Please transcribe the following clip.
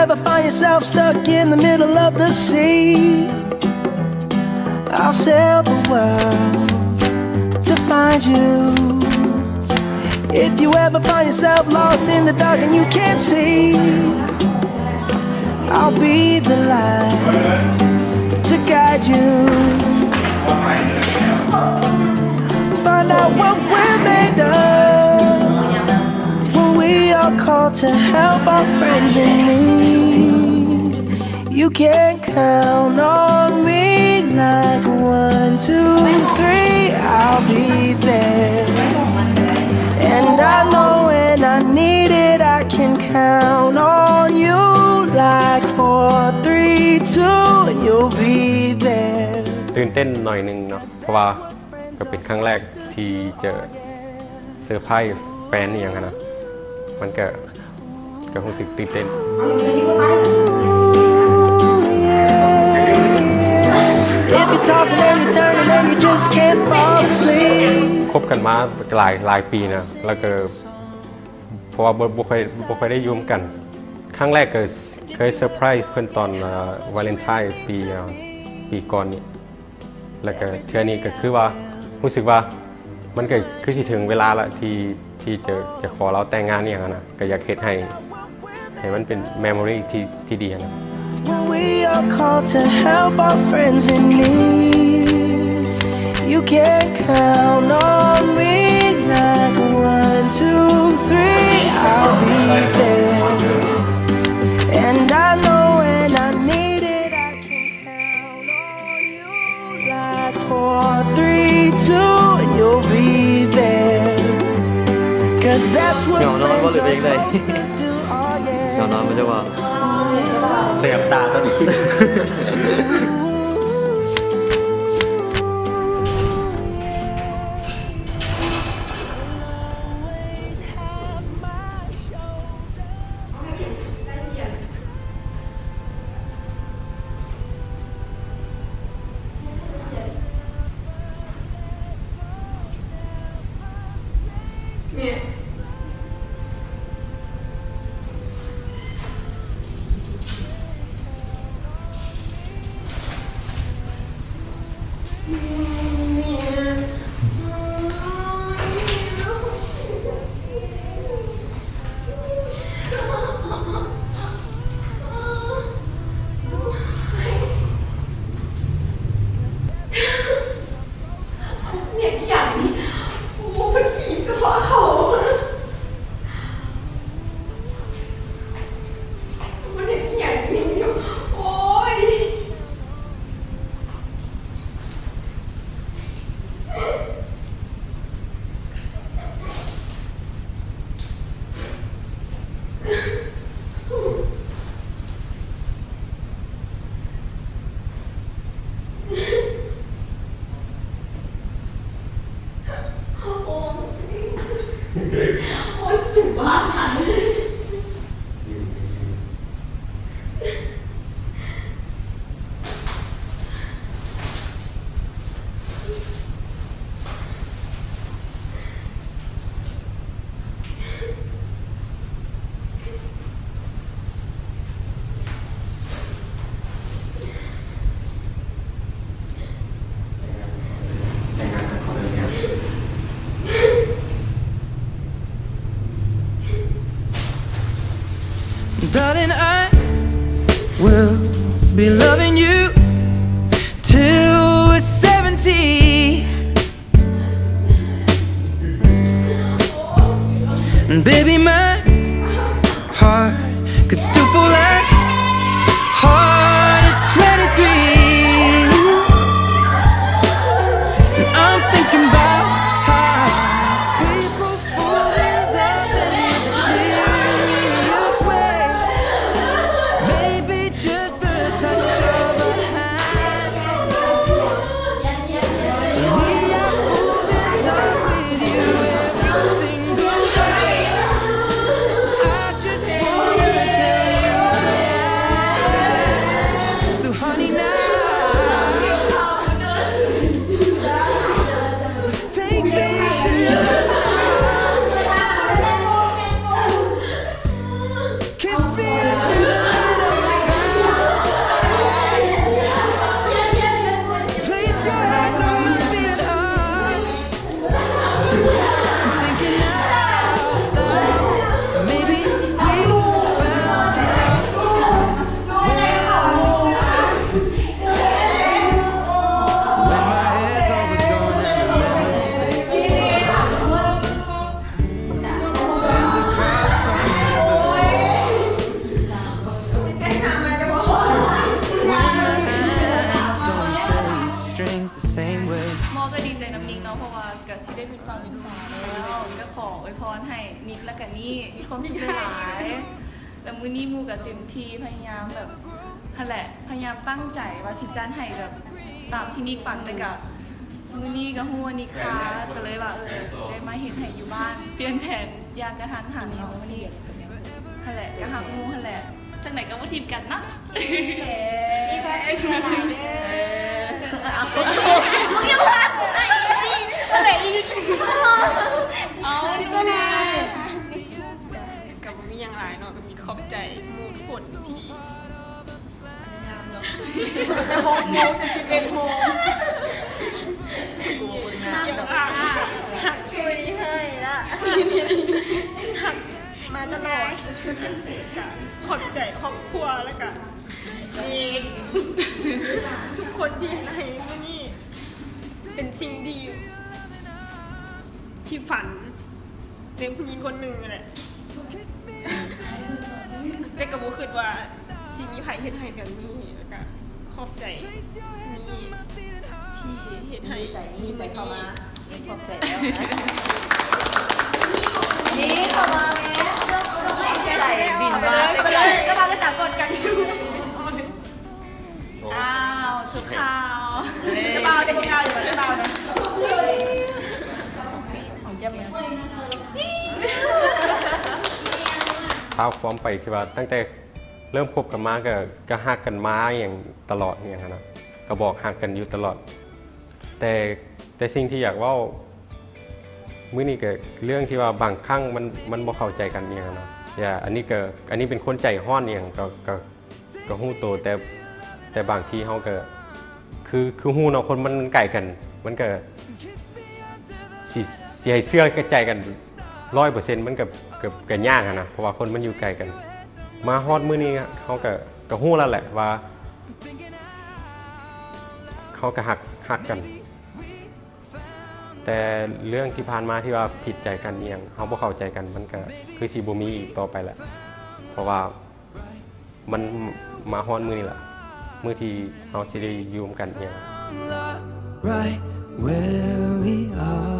Ever find yourself stuck in the middle of the sea? I'll sail the world to find you. If you ever find yourself lost in the dark and you can't see, I'll be the light to guide you. Find out what we're made of when we are called to help our friends in need. You can count on me like one, two, three, I'll be there. And I know when I need it, I can count on you like four, three, two, and you'll be there. ຕື່ນເຕັ້ນໜ້ອຍໜຶ່ງເນາະ ເພາະວ່າ ກໍເປັນຄັ້ງແລກທີ່ຈະເຊີໄພຣສ໌ແຟນອີ່ຫຍັງຫັ້ນນະ ມັນກະ ກະຮູ້ສຶກຕື່ນເຕັ້ນ. If you're tossing and you're turning and you just can't fall asleep. ຄົບກັນມາຫຼາຍ ຫຼາຍປີນະ ແລ້ວກໍ ເພາະວ່າບໍ່ ບໍ່ຄ່ອຍ ບໍ່ຄ່ອຍໄດ້ຢູ່ນຳກັນ. ຄັ້ງແລກກໍເຄີຍເຊີໄພຣສ໌ເພິ່ນຕອນ ເອີ ວາເລັນທາຍປີ ເອີ ປີກ່ອນນີ້. ແລ້ວກໍເທື່ອນີ້ກໍຄືວ່າ ຮູ້ສຶກວ່າມັນກໍຄືຊິເຖິງເວລາລະ ທີ່ ທີ່ຈະ ຈະຂໍລາວແຕ່ງງານອີ່ຫຍັງຫັ້ນນະ ກໍຢາກເຮັດໃຫ້ ໃຫ້ມັນເປັນເມໂມຣີທີ່ ທີ່ດີຫັ້ນນະ. When we are called to help our friends in need, you can count on me like one, two, three, I'll be there. And I know when I need it, I can count on you like four, three, two, and you'll be there. 'Cause that's what friends are supposed to do. Oh yeah. ເຫງົານອນບໍ່ ເຈົ້າວ່າ ແສບຕາຕອນນີ້. Darling, I will be loving you till we're seventy. And baby, my heart could still fall as hard at twenty-three. And I'm thinking about how people fall in love in mysterious ways. Maybe just the touch of a hand. ແລ້ວກໍຂໍອວຍພອນໃຫ້ນິກ ແລະກະນີ້ມີຄວາມສຸກຫຼາຍໆ ແລ້ວມື້ນີ້ໝູ່ກໍເຕັມທີ່ ພະຍາຍາມແບບ ຫັ້ນແຫຼະ ພະຍາຍາມຕັ້ງໃຈວ່າຊິຈັດໃຫ້ແບບຕາມທີ່ນິກຝັນ ແຕ່ກະມື້ນີ້ກໍຮູ້ວ່ານິກຄາ ກໍເລີຍວ່າ ເອີ ໄດ້ມາເຮັດໃຫ້ຢູ່ບ້ານ ປ່ຽນແຜນຢ່າງກະທັນຫັນເນາະມື້ນີ້ ຫັ້ນແຫຼະ ກໍຮັກໝູ່ຫັ້ນແຫຼະ ຈັ່ງໃດກໍບໍ່ຖິ້ມກັນເນາະ. ເອີ ມີແບບຊິດຫຼາຍເດີ ເອີ ເອົາ ມຶງຢ່າວ່າກູໄອ້ອີກ ເອີ ອີກ ເອົາ ເປັນຈັ່ງໃດ ກໍບໍ່ມີຫຍັງຫຼາຍເນາະ ກໍມີຂອບໃຈໝູ່ທຸກຄົນທີ່ ພະຍາຍາມເນາະ ຈະຫົກໂມງ ຈະສິບເອັດໂມງ ທີ່ຮັກ ທີ່ໃຫ້ລະ ທີ່ຮັກມາຕະຫຼອດ ກໍຂອບໃຈຄອບຄົວ ແລ້ວກະ ເອກ ທຸກຄົນທີ່ເຮັດໃຫ້ມື້ນີ້ເປັນສິ່ງດີ ທີ່ຝັນເປັນຜູ້ຍິງຄົນໜຶ່ງຫັ້ນແຫຼະ ແຕ່ກໍບໍ່ຄິດວ່າຊິມີໃຜເຮັດໃຫ້ແບບນີ້ ແລ້ວກະຂອບໃຈນີ້ທີ່ເຮັດໃຫ້ມີມື້ນີ້ ຂອບໃຈແລ້ວນະ ນີ້ເຂົ້າມາແມ່ ໃຈບິນມາແຕ່ໄກ ກໍມາເລີຍ ສາກົດກັນຢູ່ ອ້າວ ຈຸກຂ່າວ ເອີ ເຈົ້າບ່າວເດ້ ເຈົ້າບ່າວເດ້ ເຈົ້າບ່າວເດ້ ຫອມແກ້ມແມ່ ທ້າວຄວາມໄປທີ່ວ່າຕັ້ງແຕ່ເລີ່ມຄົບກັນມາ ກໍ ກໍຮັກກັນມາຫຍັງຕະຫຼອດຫຍັງຫັ້ນນະ ກໍບອກຮັກກັນຢູ່ຕະຫຼອດ ແຕ່ ແຕ່ສິ່ງທີ່ຢາກເວົ້າມື້ນີ້ກໍເລື່ອງທີ່ວ່າບາງຄັ້ງມັນ ມັນບໍ່ເຂົ້າໃຈກັນອີ່ຫຍັງນະ ຢ່າ ອັນນີ້ກໍ ອັນນີ້ເປັນຄົນໃຈຮ້ອນອີ່ຫຍັງກໍ ກໍ ກໍຮູ້ໂຕ ແຕ່ ແຕ່ບາງທີເຮົາກໍ ຄື ຄືຮູ້ເນາະ ຄົນມັນ ມັນໃກ້ກັນ ມັນກໍ ຊິ ຊິໃຫ້ເຊື່ອໃຈກັນຮ້ອຍເປີເຊັນ ມັນກໍ ກໍ ກໍຍາກຫັ້ນນະ ເພາະວ່າຄົນມັນຢູ່ໃກ້ກັນ ມາຮອດມື້ນີ້ເຮົາກໍ ກໍຮູ້ແລ້ວແຫຼະວ່າ ເຮົາກໍຮັກ ຮັກກັນ ແຕ່ເລື່ອງທີ່ຜ່ານມາທີ່ວ່າຜິດໃຈກັນອີ່ຫຍັງ ເຮົາບໍ່ເຂົ້າໃຈກັນ ມັນກໍຄືຊິບໍ່ມີອີກຕໍ່ໄປແຫຼະ ເພາະວ່າມັນມາຮອດມື້ນີ້ລະ ມື້ທີ່ເຮົາຊິໄດ້ຢູ່ນຳກັນອີ່ຫຍັງ. Right where we are.